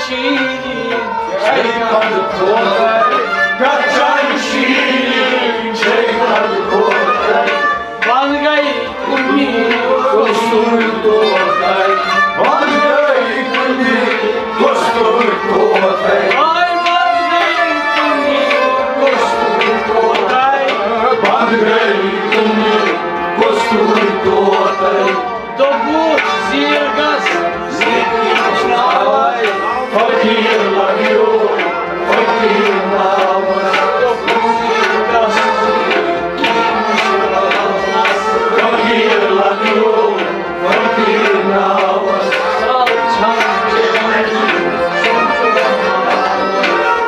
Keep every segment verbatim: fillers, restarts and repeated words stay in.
شیرین چھے قد کھوتر، گژھان شیرین چھے قد کھوتر۔ بند گئی کُنی کستور توتر، بند گئی کُنی کستور توتر۔ آے بند گئی کُنی کستور توتر، بند گئی کُنی کستور توتر۔ دوٚپُکھ زیٖر گژھ، زیٖر گژھ ناوَس۔ فقیٖر لگیو، فقیٖر ناوَس۔ دوٚپُکھ زیٖر گژھ، فقیٖر لگیو، فقیٖر ناوَس۔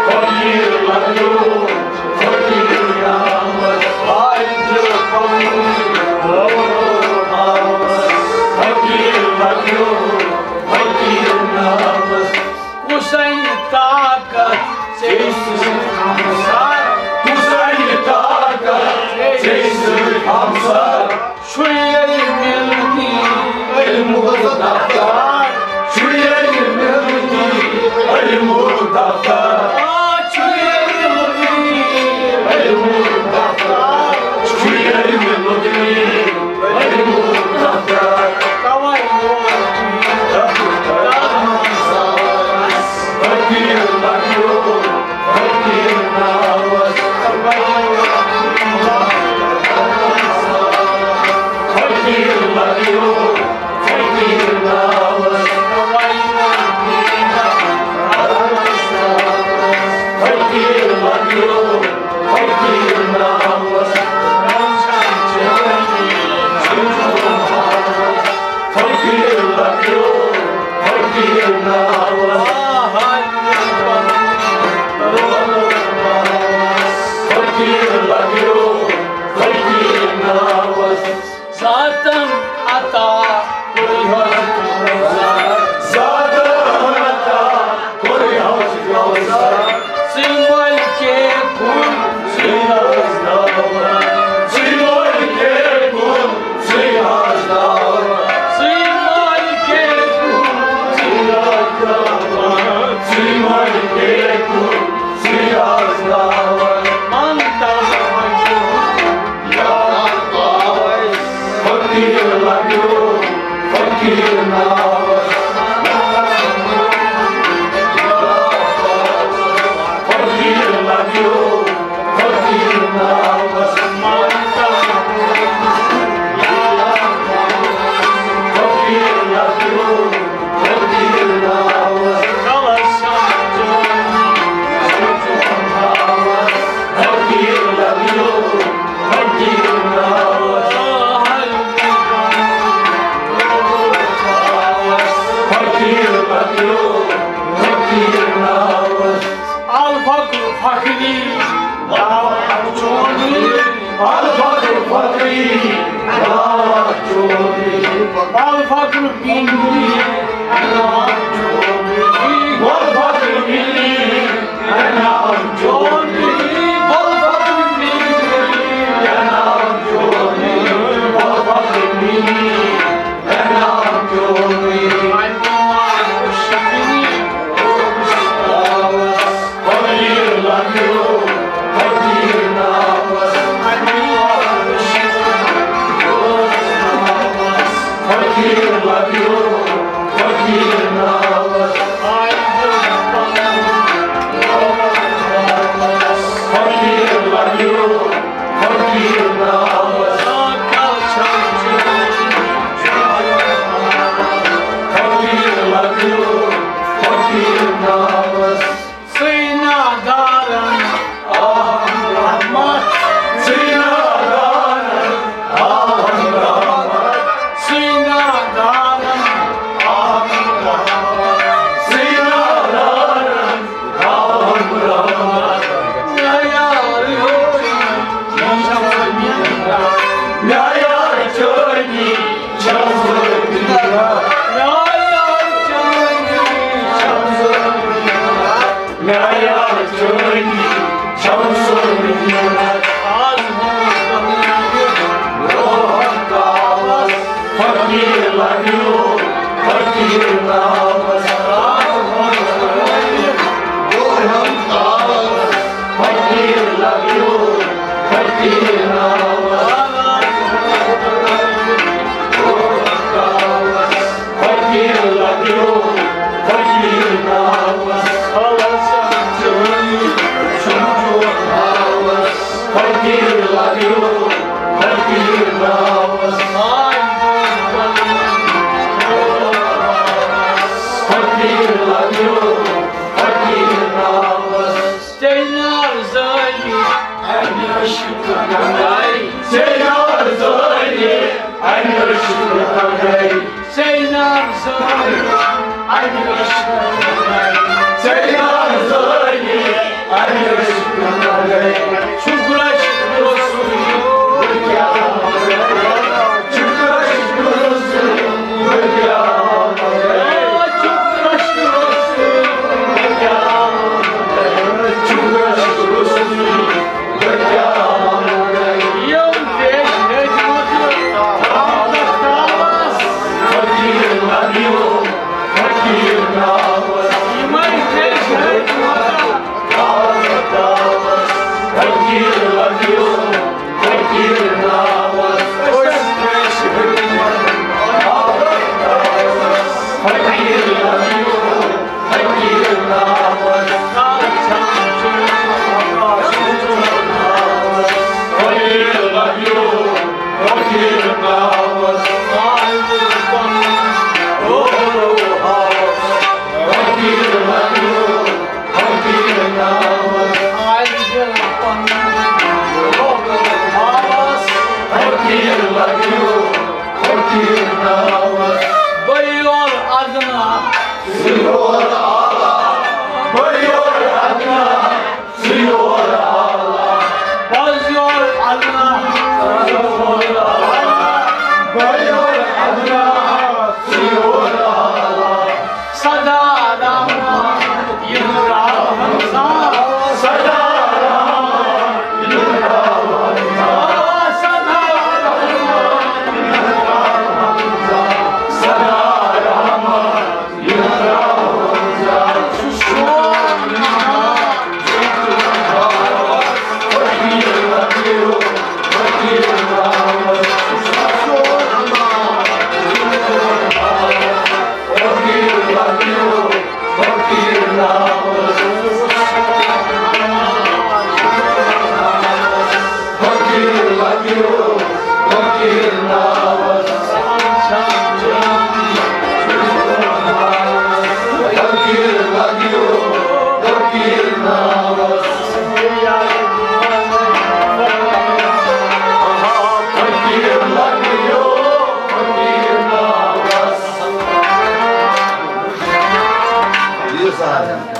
فقیٖر لگیو، فقیٖر ناوَس۔ آے زیٖر گژھ، فقیٖر ناوَس۔ فقیٖر لگیو، فقیٖر ناوَس۔ کُسَے طاقت ژےٚ سۭتۍ ہمسار؟ کُسَے طاقت ژےٚ سۭتۍ ہمسار؟ چھُے مِلتی علمُک دفتر، چھُے مِلتی علمُک دفتر۔ آ، چھُے مِلتی علمُک دفتر، چھُے مِلتی علمُک دفتر۔ توے ووت فقیٖر لگیو، فقیٖر ناوَس۔ فقیٖر لگیو، فقیٖر ناوَس۔ فقیٖر لگیو، فقیٖر ناوَس۔ فقیٖر لگیو، فقیٖر ناوَس۔ فقیٖر لگیو، فقیٖر ناوَس۔ ذاتن عطا کوٚرُے حظ کوثر۔ ذاتن عطا کوٚرُے حظ کوثر۔ ژٕے مٲلکے کُن، ژٕے حظ دعوت۔ ژٕے مٲلکے کُن، ژٕے حظ دعوت۔ ژٕے مٲلکے کُن، ژٕے حظ دعوت۔ ژٕے مٲلکے کُن، ژٕے حظ دعوت۔ من تَل وجوہ۔ فقیٖر لگیو، فقیٖر ناوَس۔ فقیٖر لگیو، فقیٖر ناوَس۔ فقیٖر لگیو، فقیٖر ناوَس۔ فقیٖر لگیو، فقیٖر ناوَس۔ فقیٖر لگیو، فقیٖر ناوَس۔ الفقر فخری، دعوت چونی۔ الفقر فخری، دعوت چونی۔ الفقر منی، عنان چونی۔ والفقر منی، عنان چونی۔ والفقر منی، عنان چونی۔ والفقر منی، عنان چونی۔ فقیٖر لگیو، فقیٖر ناوَس۔ فقیٖر لگیو، فقیٖر ناوَس۔ Zeynep Zari, Zeynep Zari, Çukraş Rosu,